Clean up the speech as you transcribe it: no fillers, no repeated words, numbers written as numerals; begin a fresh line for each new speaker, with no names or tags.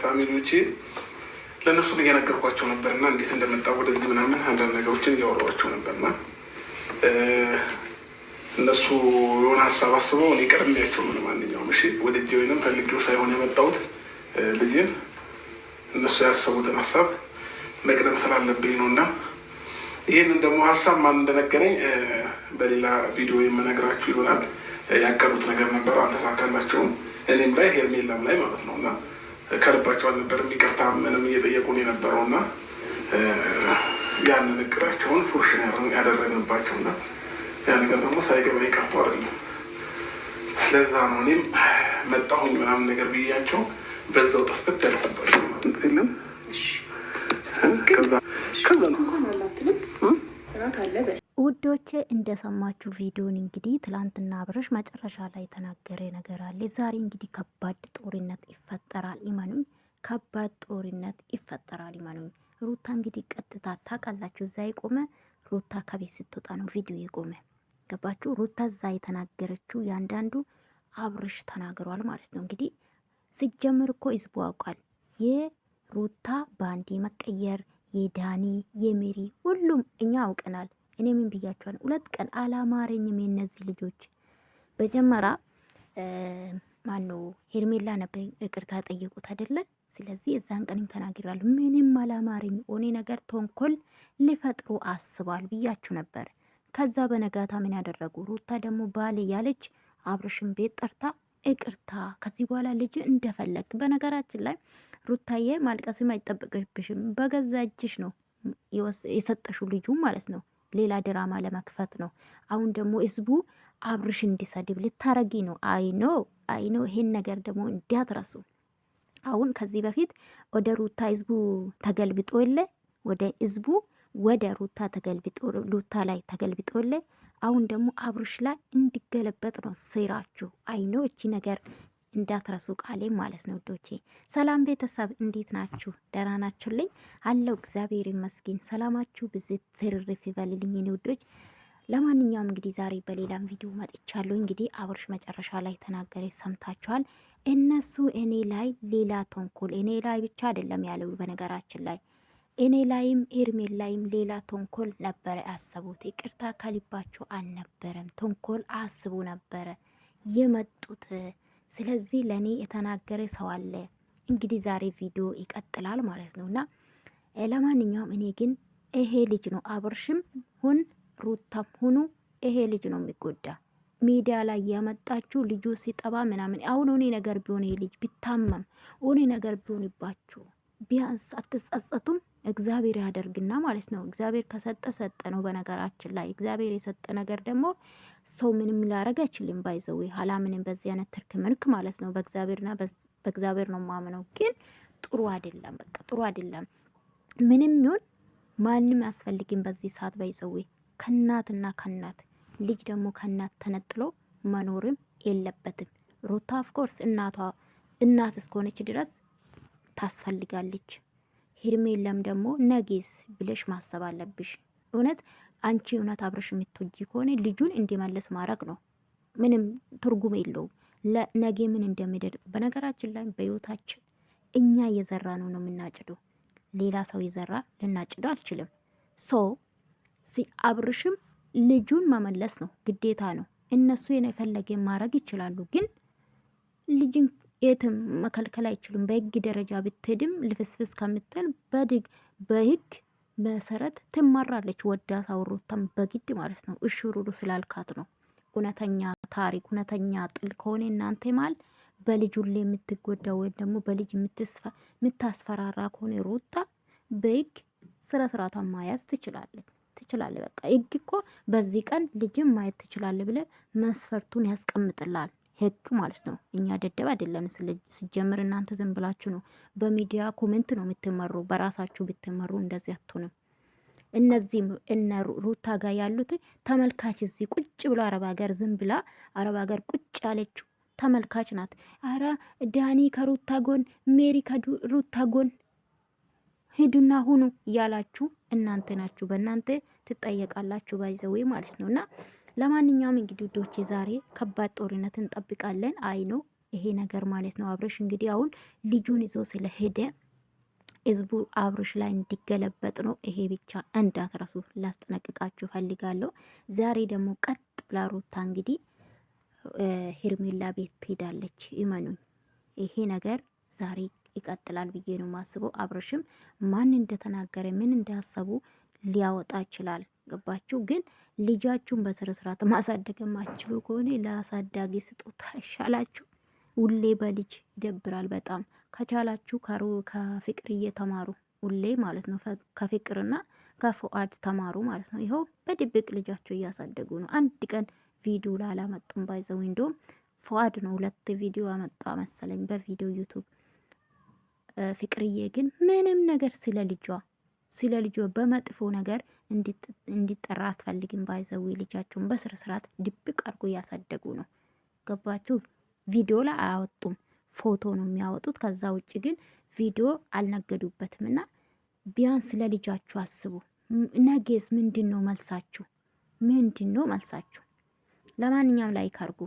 Family ዎቼ ለእነሱም እየነገርኳቸው ነበርና እንዴት እንደመጣ ወደዚህ ምናምን አንዳንድ ነገሮችን እያወራኋቸው ነበርና እነሱ የሆነ ሀሳብ አስበው እኔ ቀድሜያቸው ምን ማንኛውም እሺ ወድጄ ወይንም ፈልጌው ሳይሆን የመጣሁት ልጄን እነሱ ያሰቡትን ሀሳብ መቅደም ስላለብኝ ነው። እና ይህንን ደግሞ ሀሳብ ማን እንደነገረኝ በሌላ ቪዲዮ የምነግራችሁ ይሆናል። ያቀዱት ነገር ነበር፣ አልተሳካላቸውም። እኔም ላይ ሄርሜላም ላይ ማለት ነው። እና ከልባቸው አልነበርም። ይቅርታ ምንም እየጠየቁን የነበረው እና ያንን እቅዳቸውን ፉርሽን ያደረግንባቸው እና ያ ነገር ደግሞ ሳይገባ ቀርቶ አይደለም። ለዛ ነው እኔም መጣሁኝ ምናምን ነገር ብያቸው በዛው ጥፍት ያልኩባቸው ማለት የለም። ከዛ ነው
ውዶቼ እንደሰማችሁ ቪዲዮን እንግዲህ ትላንትና አብረሽ መጨረሻ ላይ የተናገረ ነገር አለ። ዛሬ እንግዲህ ከባድ ጦርነት ይፈጠራል። ይመኑኝ፣ ከባድ ጦርነት ይፈጠራል። ይመኑኝ። ሩታ እንግዲህ ቀጥታ ታውቃላችሁ፣ እዛ የቆመ ሩታ ከቤት ስትወጣ ነው ቪዲዮ የቆመ ገባችሁ? ሩታ እዛ የተናገረችው ያንዳንዱ አብርሽ ተናግሯል ማለት ነው። እንግዲህ ሲጀምር እኮ ህዝቡ አውቋል። የሩታ ባንዴ መቀየር የዳኒ የሜሪ ሁሉም እኛ አውቀናል። እኔ ምን ብያቸዋል? 2 ቀን አላማረኝም የእነዚህ ልጆች። መጀመሪያ ማነው ሄርሜላ ነበር ይቅርታ ጠየቁት አይደለ? ስለዚህ እዛን ቀንም ተናግራለሁ። ምንም አላማረኝ ሆኔ ነገር ተንኮል ሊፈጥሩ አስቧል ብያችሁ ነበር። ከዛ በነጋታ ምን ያደረጉ ሩታ ደግሞ ባሌ ያለች አብርሽን ቤት ጠርታ ይቅርታ ከዚህ በኋላ ልጅ እንደፈለግ። በነገራችን ላይ ሩታዬ ማልቀስም አይጠበቅብሽም። በገዛ እጅሽ ነው የሰጠሹ ልጁ ማለት ነው። ሌላ ድራማ ለመክፈት ነው። አሁን ደግሞ ህዝቡ አብርሽ እንዲሰድብ ልታረጊ ነው። አይኖ አይኖ፣ ይሄን ነገር ደግሞ እንዲያትረሱ። አሁን ከዚህ በፊት ወደ ሩታ ህዝቡ ተገልብጦ የለ ወደ ህዝቡ ወደ ሩታ ተገልብጦ ሩታ ላይ ተገልብጦ የለ አሁን ደግሞ አብርሽ ላይ እንዲገለበጥ ነው ስራችሁ። አይኖ እቺ ነገር እንዳትረሱ ቃሌ ማለት ነው ውዶቼ። ሰላም ቤተሰብ እንዴት ናችሁ? ደህና ናችሁልኝ? አለው እግዚአብሔር ይመስገን። ሰላማችሁ ብዝት ትርርፍ ይበልልኝ የኔ ውዶች። ለማንኛውም እንግዲህ ዛሬ በሌላም ቪዲዮ መጥቻለሁ። እንግዲህ አብርሽ መጨረሻ ላይ ተናገረ ሰምታችኋል። እነሱ እኔ ላይ ሌላ ተንኮል እኔ ላይ ብቻ አይደለም ያለው በነገራችን ላይ እኔ ላይም ኤርሜል ላይም ሌላ ተንኮል ነበረ ያሰቡት። ይቅርታ ከልባቸው አልነበረም፣ ተንኮል አስቡ ነበረ የመጡት። ስለዚህ ለእኔ የተናገረ ሰው አለ። እንግዲህ ዛሬ ቪዲዮ ይቀጥላል ማለት ነው እና ለማንኛውም እኔ ግን ይሄ ልጅ ነው አብርሽም ሁን ሩታም ሁኑ ይሄ ልጅ ነው የሚጎዳ። ሚዲያ ላይ ያመጣችሁ ልጁ ሲጠባ ምናምን አሁን ሆኔ ነገር ቢሆን ይሄ ልጅ ቢታመም ሆኔ ነገር ቢሆንባችሁ ቢያንስ አትጸጸቱም? እግዚአብሔር ያደርግና ማለት ነው። እግዚአብሔር ከሰጠ ሰጠ ነው። በነገራችን ላይ እግዚአብሔር የሰጠ ነገር ደግሞ ሰው ምንም ሊያደርግ አይችልም። By the way አላምንም በዚህ አይነት ትርክ ምርክ ማለት ነው። በእግዚአብሔርና በእግዚአብሔር ነው ማምነው፣ ግን ጥሩ አይደለም። በቃ ጥሩ አይደለም። ምንም ይሁን ማንም አያስፈልግም በዚህ ሰዓት by the way ከእናትና ከእናት ልጅ ደግሞ ከእናት ተነጥሎ መኖርም የለበትም። ሩታ of course እናቷ እናት እስከሆነች ድረስ ታስፈልጋለች። ሄርሜላም ደግሞ ነጌስ ብለሽ ማሰብ አለብሽ። እውነት አንቺ እውነት አብረሽ የምትወጂ ከሆነ ልጁን እንዲመለስ ማድረግ ነው። ምንም ትርጉም የለውም። ለነጌ ምን እንደሚደር በነገራችን ላይ በህይወታችን እኛ የዘራ ነው ነው የምናጭደው። ሌላ ሰው የዘራ ልናጭደው አልችልም። So አብርሽም ልጁን መመለስ ነው ግዴታ ነው። እነሱ የፈለገ ማድረግ ይችላሉ፣ ግን ልጅን የትም መከልከል አይችሉም። በህግ ደረጃ ብትሄድም ልፍስፍስ ከምትል በድግ በህግ መሰረት ትመራለች። ወዳ ሳውሩታም በግድ ማለት ነው። እሹሩሩ ስላልካት ነው። እውነተኛ ታሪክ እውነተኛ ጥል ከሆነ እናንተ ማል በልጁ ላይ የምትጎዳ ወይም ደግሞ በልጅ የምታስፈራራ ከሆነ ሩታ በህግ ስነ ስርዓቷን ማያዝ ትችላለች ትችላለ። በቃ ህግ እኮ በዚህ ቀን ልጅም ማየት ትችላለ ብለ መስፈርቱን ያስቀምጥላል ህግ ማለት ነው። እኛ ደደብ አይደለም። ስጀምር እናንተ ዝም ብላችሁ ነው በሚዲያ comment ነው የምትመሩ። በራሳችሁ ብትመሩ እንደዚህ አትሆንም። እነዚህም እነ ሩታ ጋር ያሉት ተመልካች እዚህ ቁጭ ብሎ አረብ ሀገር ዝም ብላ አረብ ሀገር ቁጭ ያለችው ተመልካች ናት። አረ ዳኒ ከሩታ ጎን፣ ሜሪ ከሩታ ጎን ሂዱና ሁኑ እያላችሁ እናንተ ናችሁ፣ በእናንተ ትጠየቃላችሁ። By the way ማለት ነው እና ለማንኛውም እንግዲህ ውዶቼ ዛሬ ከባድ ጦርነት እንጠብቃለን። አይ ነው ይሄ ነገር ማለት ነው። አብርሽ እንግዲህ አሁን ልጁን ይዞ ስለሄደ ህዝቡ አብርሽ ላይ እንዲገለበጥ ነው። ይሄ ብቻ እንዳትረሱ ላስጠነቅቃችሁ ፈልጋለሁ። ዛሬ ደግሞ ቀጥ ብላ ሩታ እንግዲህ ሄርሜላ ቤት ትሄዳለች። ይመኑኝ ይሄ ነገር ዛሬ ይቀጥላል ብዬ ነው ማስበው። አብርሽም ማን እንደተናገረ ምን እንዳሰቡ ሊያወጣ ይችላል። ገባችሁ? ግን ልጃችሁን በስነ ስርዓት ማሳደግ የማትችሉ ከሆነ ለአሳዳጊ ስጦታ ይሻላችሁ። ሁሌ በልጅ ይደብራል በጣም። ከቻላችሁ ከፍቅር እየተማሩ ሁሌ ማለት ነው። ከፍቅርና ከፉአድ ተማሩ ማለት ነው። ይኸው በድብቅ ልጃቸው እያሳደጉ ነው። አንድ ቀን ቪዲዮ ላላመጡም by the way እንደውም ፉአድ ነው ሁለት ቪዲዮ አመጣ መሰለኝ በቪዲዮ ዩቱብ። ፍቅርዬ ግን ምንም ነገር ስለ ልጇ ስለ ልጇ በመጥፎ ነገር እንዲጠራ አትፈልግም። by the way ልጃቸውን በስነ ስርዓት ድብቅ አድርጎ እያሳደጉ ነው። ገባችሁ? ቪዲዮ ላይ አያወጡም፣ ፎቶ ነው የሚያወጡት። ከዛ ውጭ ግን ቪዲዮ አልነገዱበትም። እና ቢያንስ ለልጃችሁ አስቡ። ነገስ ምንድን ነው መልሳችሁ? ምንድን ነው መልሳችሁ? ለማንኛውም like አድርጉ።